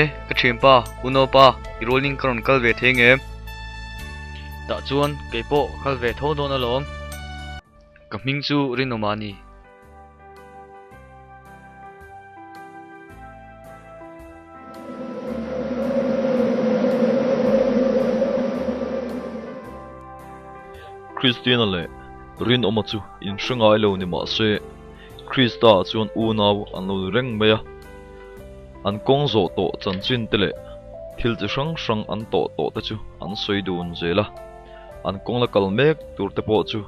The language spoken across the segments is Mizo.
E, ka thianpa, unaupa, i rualin ka rawn kal ve thei ngem? Tah chuan kei pawh ka kal ve tho dawn alawm. Ka hming chu Rinawma a ni. Kristiana leh Rinawma chu inhre ngai lo ni mah se, Krista ah chuan unau an lo ni reng mai a. An kawng zawh tawh chanchin te leh thil chi hrang hrang an tawh tawh te chu an sawi dun zel a. An kawng la kal mek tur te pawh chu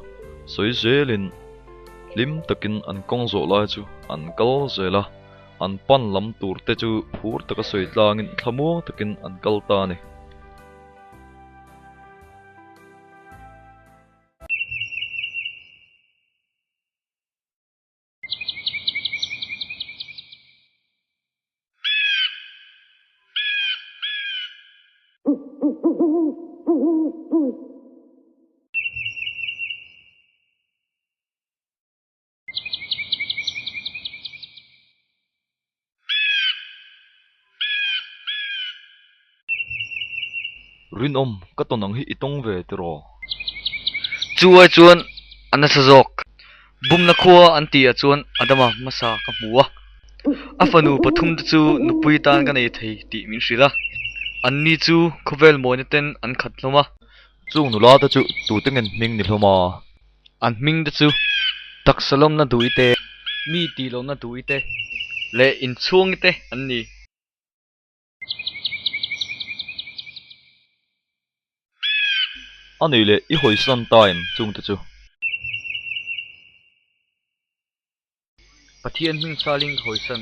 sawi zelin hlim takin an kawng zawh lai chu an kal zel a. An pan lam tur te chu phur taka sawi tlangin thlamuang takin an kal ta a ni. Rinawm, ka tawn ang hi i tawng ve tiraw? Chu ai chuan a nasa zawk. Bumna khua an tih ah chuan Adama hmasa ka hmu a. A fanu pathum te chu nupui tan ka nei thei tih min hrilh a. Anni chu khawvel mawina ten an khat hlawm a. Chung nula te chu tute ngen hming ni hlawm a? An hming te chu taksa lawmna duh te, mi tih lohna duh te leh inchhung te an ni. A nih leh i hawisan ta em chung te chu? Pathian hming chalin ka hawisan.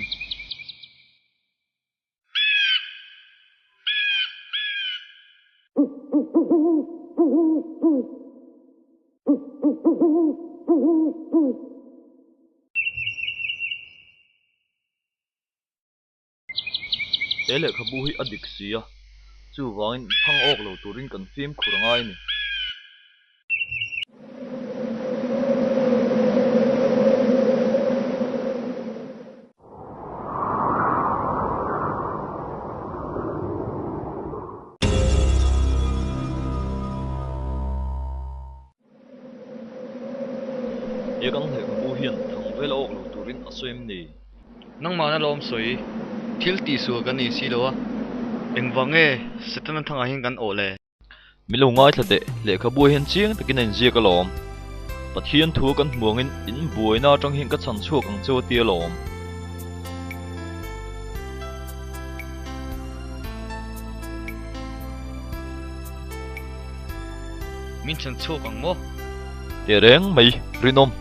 He lehkhabu hi a dik si a, chuvangin thang awk lo turin kan fimkhur a ngai a ni. He kan lehkhabu hian thang vel a awk lo turin a sawi em ni? Nangmahna lawm sawi, thil tihsual kan nei si lo a, engvang nge Setana thangah hian kan awh le? Min lo ngaithla teh, lehkhabu hian chiang takin a inziak alawm. Pathian thu kan hmu angin in buaina atang hian ka chhan chhuak ang cheu a ti alawm. Min chhan chhuak ang maw? Teh reng mai, rinawm.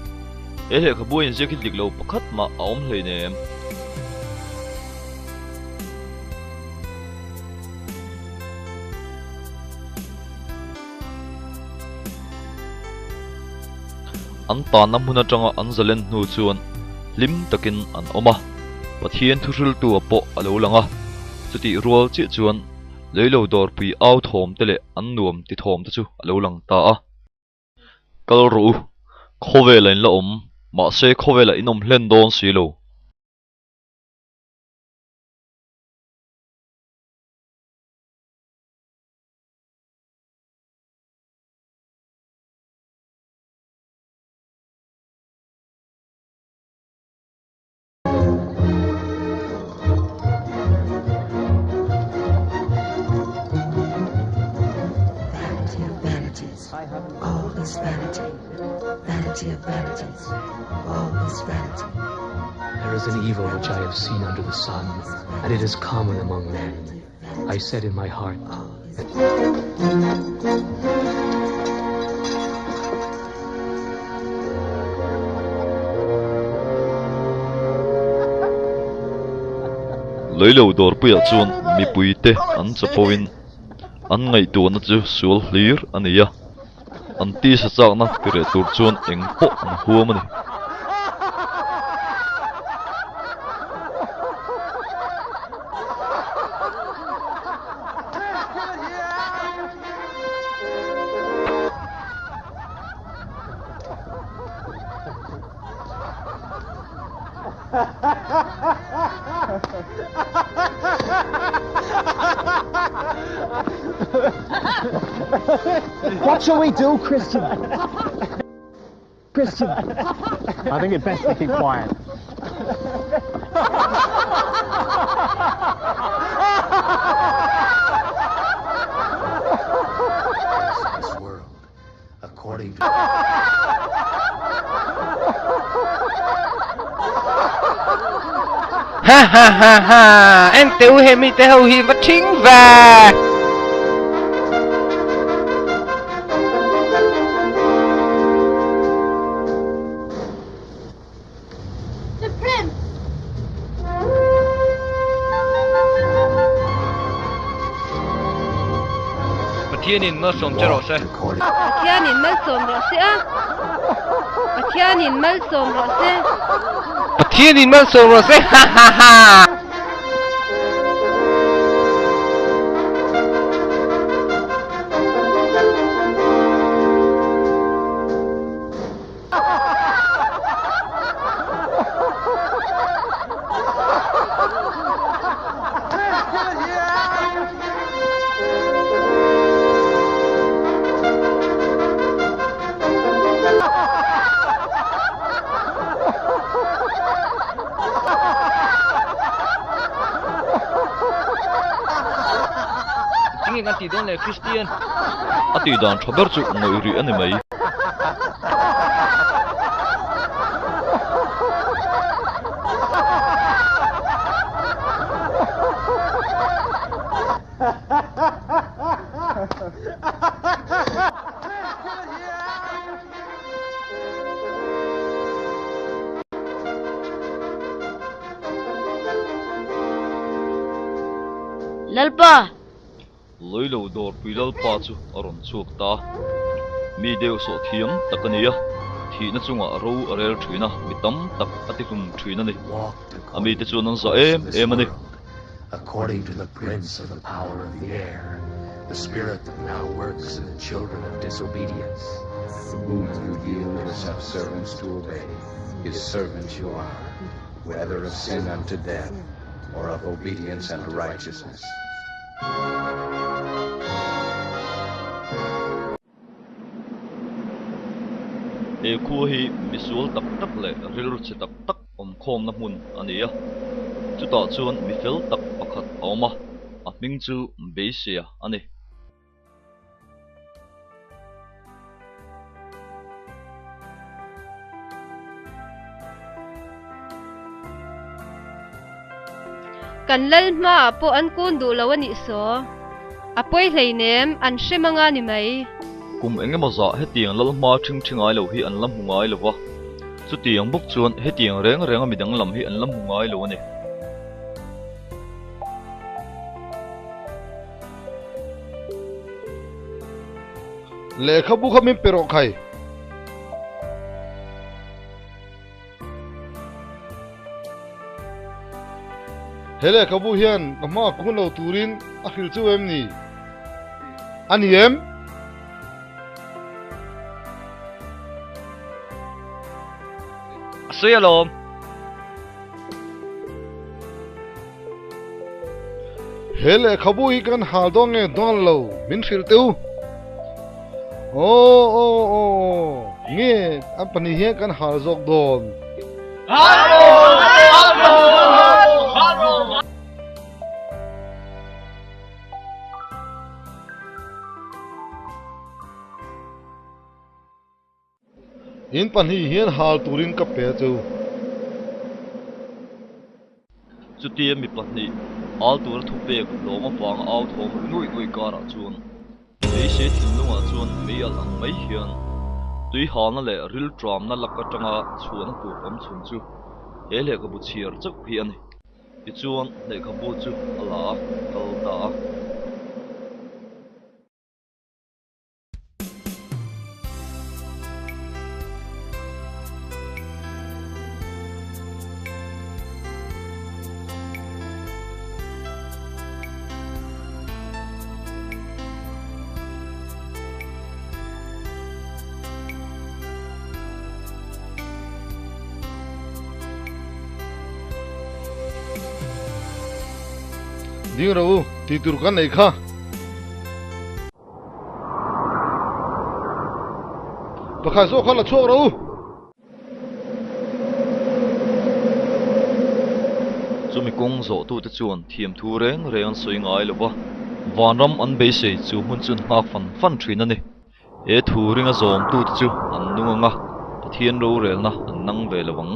He lehkhabu a inziak hi dik lo pakhat mah a awm hleinem. An tanna hmun atanga an zalen hnu chuan hlim takin an awm a, Pathian thuhriltu-a pawh a lo lang a, chutih rual chiah chuan leilo dawrpui au thawm te leh an nuam ti thawm te chu a lo lang ta a. Kal rawh u, khawvelah in la awm, mahse khawvelah in awm hlen dawn si lo. Vanity of vanities, all is vanity. Vanity of vanities, all is vanity. There is an evil which I have seen under the sun, and it is common among men. I said in my heart that Leilo dawrpuiah chuan mipuite an chapoin an ngaihtuahna chu sual hlir a ni a, an tisa chakna tireh tur chuan eng pawh an huam a ni. What shall we do, Christian? Christian. I think it best to keep quiet. This world, according to Ha ha ha ha! En teh u he mite ho hi va thing ve! The prince! Pathianin malsawm che rawh se. Pathianin malsawm rawh se a. Pathianin malsawm rawh se. Pathianin malsawm rawh se ha ha ha. Tinge kan tih dawn le Christian? A tih dan tha ber chu ngawih rih a ni mai. Lalpa! Lawilo dawrpui Lalpa chu a rawn chhuak ta. Mi deuh sawh thiam tak a ni a, thihna chungah ro a rel thin a, mi tam tak a ti hlum thin a ni. A mite chuan an zah em em a ni. According to the prince of the power of the air, the spirit that now works in the children of disobedience. Whom you yield yourselves servants to obey, his servants you are, whether of sin unto death, or of obedience unto righteousness. He khua hi misual tak tak leh rilru chhe tak tak awmkhawmna hmun a ni a, chutah chuan mi fel tak pakhat a awm a, a hming chu Beiseia a ni. Kan lal hmaah pawh an kun duh lo a nih saw. A pawi hleinem, an hre mang a ni mai. Kum eng emaw zah hetiang lal hma ṭhing ṭhi ngai lo hi an la hmu ngai lo va, chutiang bawk chuan hetiang reng renga midang lam hi an la hmu ngai lo a ni. Lehkhabu kha min pe rawh khai. He lehkhabu hian ka hma kun lo turin a hrilh chu em ni? A ni em? A sawi alawm. He lehkhabu hi kan hal dawn nge dawn lo min hrilh teh u. Aw aw aw nge an pahnih hian kan hal zawk dawn. In pahnih hian hal turin ka pe chu. Chutia mi pahnih al tura thupek lawm avanga au thawm ri ngawih ngawih karah chuan Beisei thinlungah chuan mei alh ang mai hian tui halna leh ril tramna lak atanga chhuahna tur awm chhun chu he lehkhabu chhiar chauh hi a ni. Tichuan lehkhabu chu a la a, kal ta a. Ding ro u, tih tur kan nei kha. Pakhat zawk kha la chhuak rawh u. Chumi kawng zawhtute chuan thiamthu reng reng an sawi ngai lo va, vanram an beisei chu hmun chu an nghak fan fan thin a ni. He thu ringa zawmtute chu an nung ang a, Pathian rorelna an nang ve lo ang.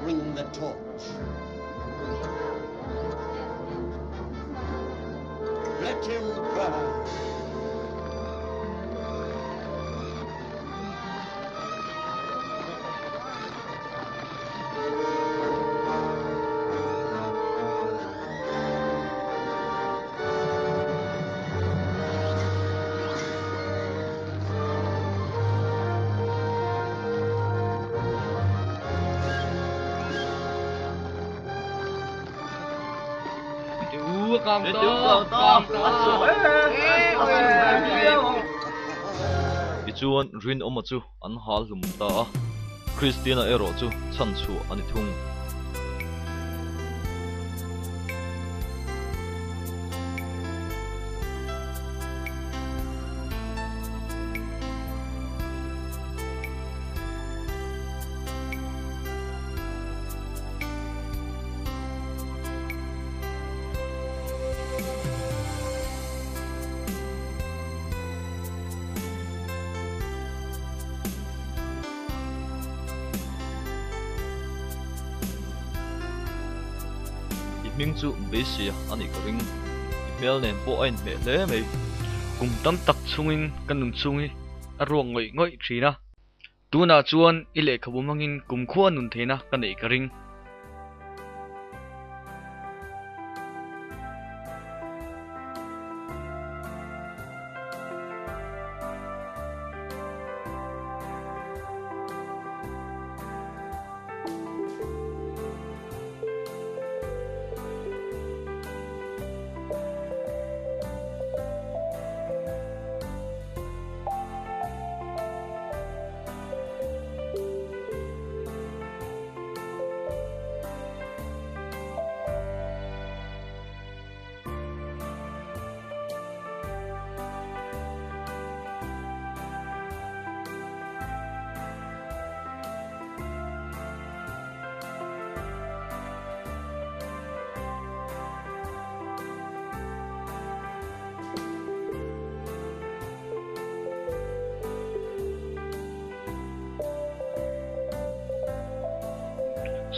Bring the torch. Let him burn. Tichuan, Rinawma chu an hal hlum ta a, Kristiana erawh chu chhanchhuah a ni thung. I hming chu Beiseia a nih ka ring. I hmel nen pawh a inhmeh hle mai. Kum tam tak chungin ka nun chhung hi a ruak ngawih ngawih thin a. Tunah chuan i lehkhabu hmangin kumkhua nun theihna ka neih ka ring.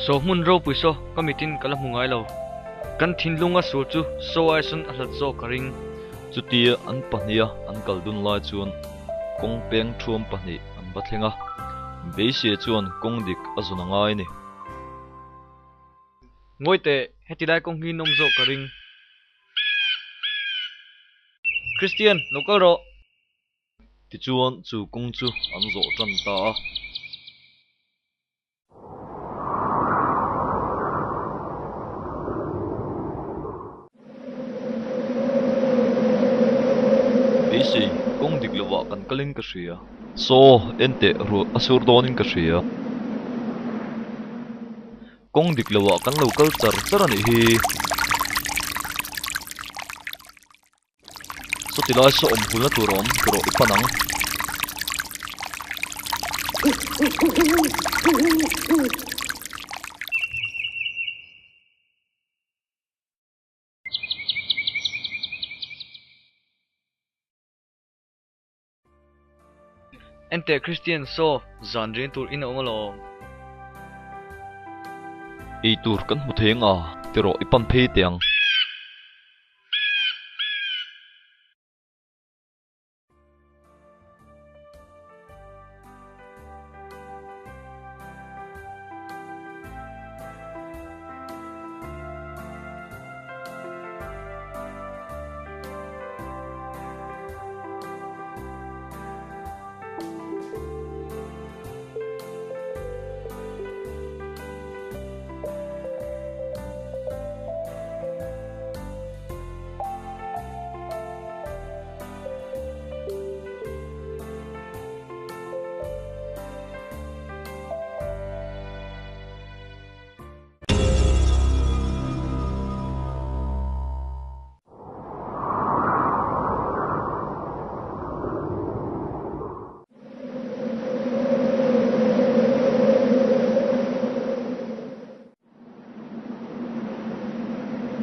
Saw hmun ropui saw ka mitin ka la hmu ngai lo. Kan thinlunga sul chu saw ai sawn a hlat zawk ka ring. Chutia an pahniha an kal dun lai chuan kawng peng thuam pahnih an va thleng a, Beiseia chuan kawng dik a zawn a ngai a ni. Ngawi teh, heti lai kawng hi nawm zawk ka ring. Christian, lo kal rawh! Tichuan chu kawng chu an zawh tan ta a. Beisei, kawng dik lovah kan kalin ka hria. Saw, en teh ruah a sur dawnin ka hria. Kawng dik lovah kan lo kal char char a nih hi. Sawti lai saw awm hulna tur a awm tur awh i pan ang. Enteh Christian saw zan reng tur in a awm alawm. Ei tur kan hmu thei ang a, tirawh i pan phei teh ang.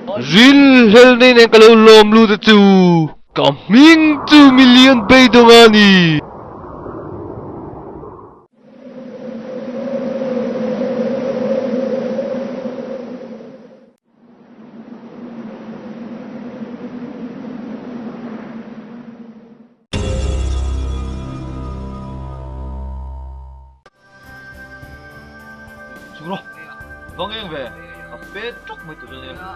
Rilhlel nei nen ka lo lawm lut a chu. Ka hming chu Million Beidawng a ni. Chhuk rawh, va ngeng ve, ka pet ṭawk mai tur a nia.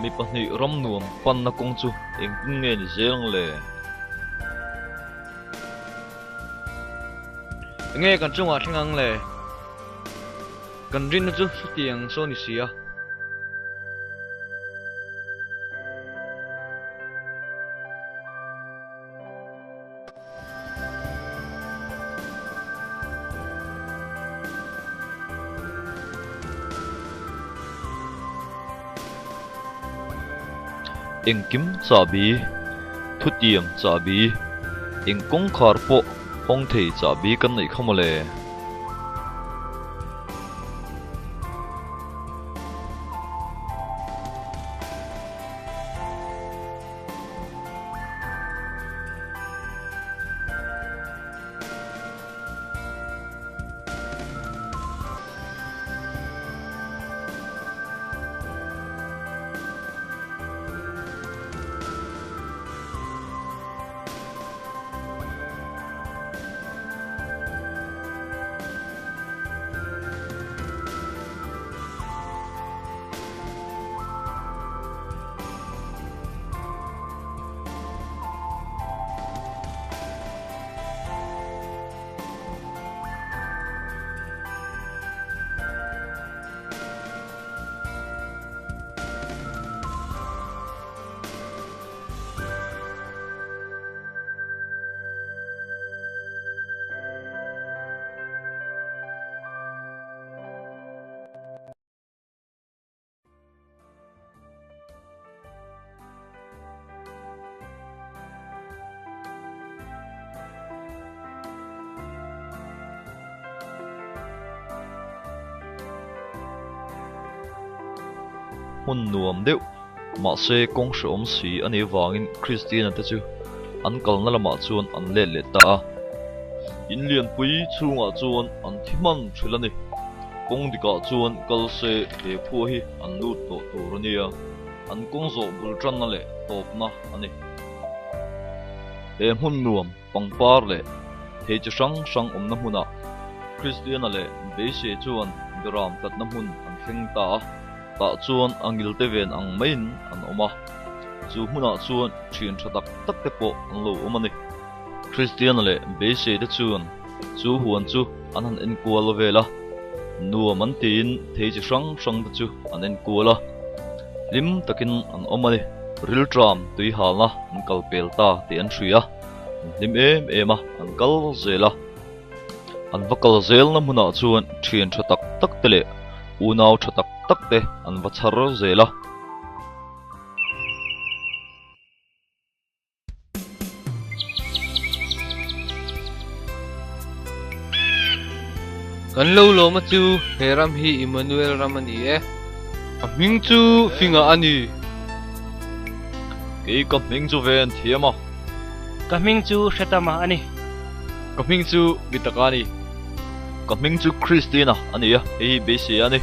Mi pahnih ram nuam panna kawng chu engtin nge ni zel ang le? Enge kan chungah thleng ang le? Kan rinna chu hetiang saw ni si a. Engkim chahbi, thutiang chahbi, eng kawngkhar pawh hawng thei chahbi kan neih kha mawle. Hmun nuam deuh, mahse kawng hrehawm si a nih avangin Christiana te chu an kalna lamah chuan an let leh ta a. In lianpui chhungah chuan an thi hman ṭhil a ni. Kawng dikah chuan kal se he khua hi an lut tawh tur a nia, an kawng zawh bul tanna leh tawpna a ni. He hmun nuam pangpar leh thei chi hrang hrang awmna hmunah Kristiana leh Beisei chuan Beram tlatna hmun an thleng ta a, tah chuan a ngilte ven ang maiin an awm a, chu hmunah chuan thian tha tak tak te pawh an lo awm a ni. Kristiana leh Beisei te chuan chu huan chu an han enkual vel a, nuam an tiin thei chi hrang hrang te chu an enkual a, hlim takin an awm a ni. Rilṭam tui halna an kal pel ta tih an hria, an hlim em em a, an kal zel a. An va kal zelna hmunah chuan ṭhian ṭha tak tak te leh unau ṭha tak tak te an va chhar zel a. Kan lo lawm a chu he ram hi Immanuel ram a ni e. A hming chu Finga a ni. Kei ka hming chu ve an thiam a. Ka hming chu Hretama a ni. Ka hming chu Mitaka a ni. Ka hming chu Christina a ni a, hei hi beisei a ni.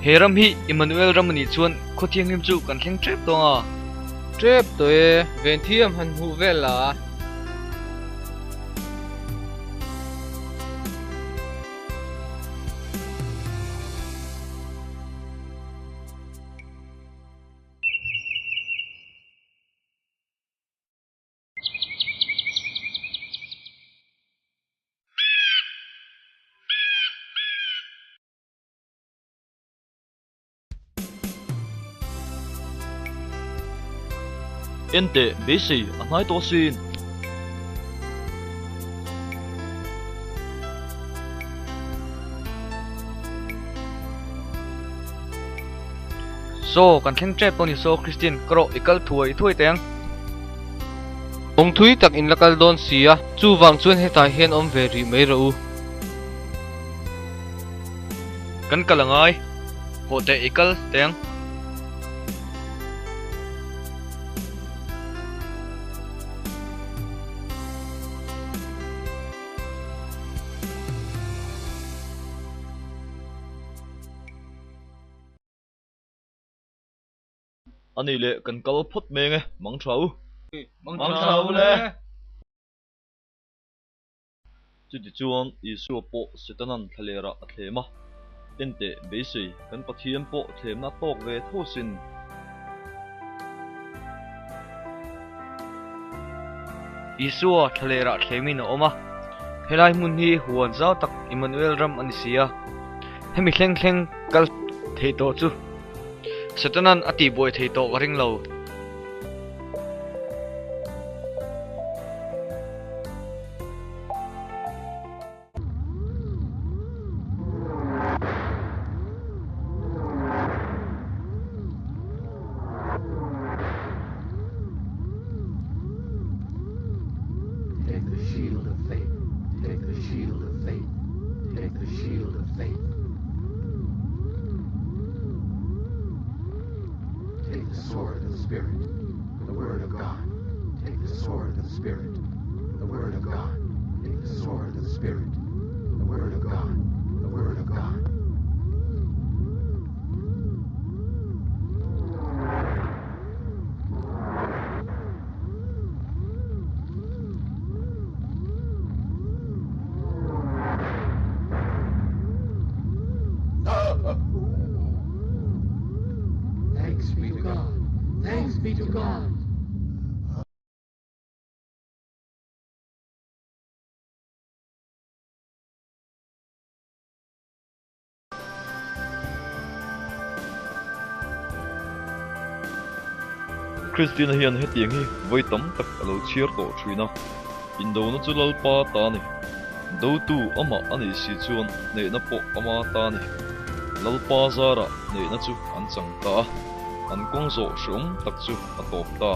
He ram hi Immanuel ram a nih chuan khaw thianghlim chu kan thleng tep tawh ang a. Tep tawh e, Venthiam han hmuh vel la. Enteh, beisei a hnai tawh asin. Saw, kan thleng tep pawh ni saw Christian, ka rawh i kal thuai thuai teh ang. Kawng thui tak in la kal dawn si a, chuvang chuan hetah hian awm ve rih mai rawh u. Kan kal a ngai, hawh teh i kal teh ang. A nih leh kan kal phawt meng e, mang tha u. Mang tha u le. Chutichuan Isua pawh Setanan thlalerah a thlem a, Enteh, beisei, kan Pathian pawh thlemna tawk ve tho sin. Isua thlalerah thlemin a awm a, helai hmun hi huan zau tak Immanuel ram a ni si a, hemi thleng thleng kal thei tawh chu Setanan a tihbuai thei tawh ka ring lo. Take the shield of faith. Take the shield of faith. Take the shield of faith. Take the sword of the Spirit, the Word of God. Take the sword of the Spirit, the Word of God. Take the sword of the Spirit, the Word of God, the Word of God. Thanks be to God. Thanks be to God. Christina hian hetiang hi vawi tam tak a lo chhiar tawh thin a, Indona chu Lalpa ta a ni. Dotu amah a nih si chuan hnehna pawh ama ta a ni. Lalpa zarah hnehna chu an chang ta a, an kawng zawh hreawm tak chu a tawp ta.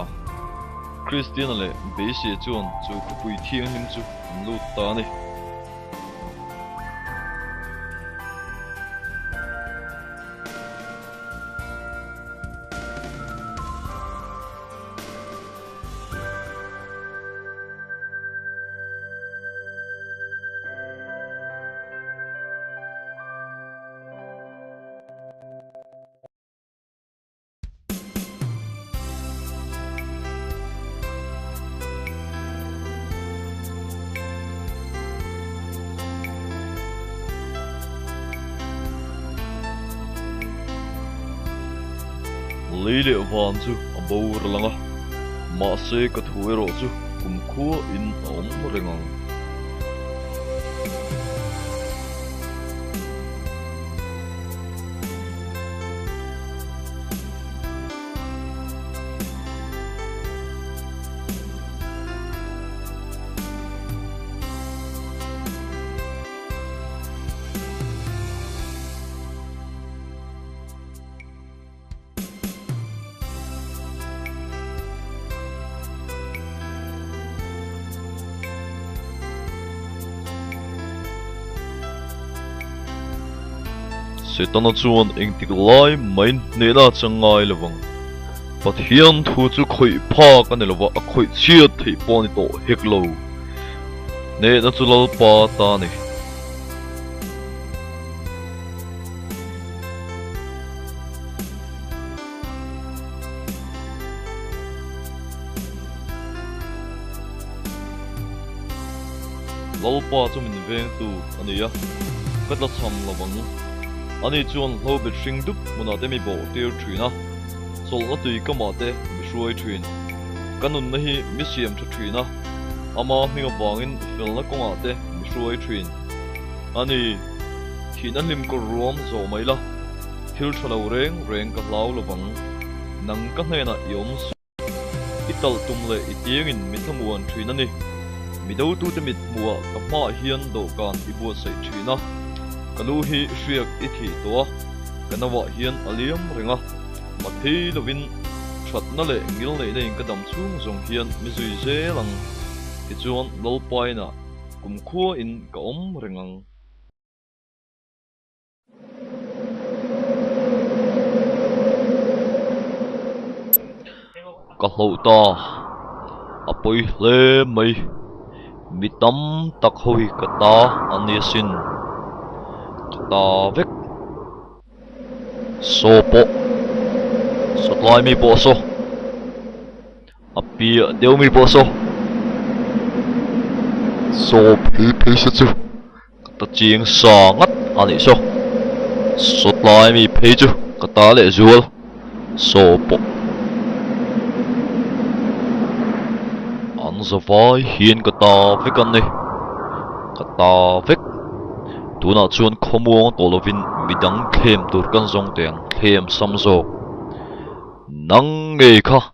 Christiana leh Beiseia chuan chu khawpui thianghlim chu an lut ta a ni. Lei leh van chu a boral ang a, mahse ka thu erawh chu kumkhua in a awm reng ang. Setana chuan engtik lai main hnehna chang ngai lo vang. Pathian thu chu khawih phak a ni lo va, a khawih chhiat theih pawh a ni tawh hek lo. Hnehna chu Lalpa ta a ni. Lalpa chu min vengtu a ni a, ka tla cham lo ang. Ani chuan hlobet hring dup hmunah te mi bawh tir thin a, chawlhna tui kamah te mi hruai thin. Ka nunna hi mi siam tha thin a, ama hming avangin felna kawngah te mi hruai thin. A ni, thihna hlim kawr ruam zawh mai la, thil tha lo reng reng ka hlau lo vang. Nang ka hnenah i awm suh. I talh tum leh i tiangin mi thlamuan thin a ni. Mi dotute mit hmuhah ka hmaah hian dawhkan i buatsaih thin a, ka lu hi hriak i thih tawh a, ka nauah hian a liam reng a. Mathei lovin thatna leh ngilneihna in ka dam chhung zawng hian mi zui zel ang. Tichuan Lalpaina kumkhua in ka awm reng ang. Ka hloh ta, a pawi hle mai. Mi tam tak ho hi ka ta an ni asin. Ka ta vek. Saw pawh, sawtlai mi pawh saw, a piah deuh mi pawh saw, saw phei phei se chu. Ka ta chiang sa ngat a nih saw. Sawtlai mi phei chu ka ta leh zual saw pawh an za vai hian ka ta vek an ni. Ka ta vek. Tunah chuan khawmuang tawh lovin midang thlem tur kan zawng teh ang thlem sam zawk. Nang ngei kha.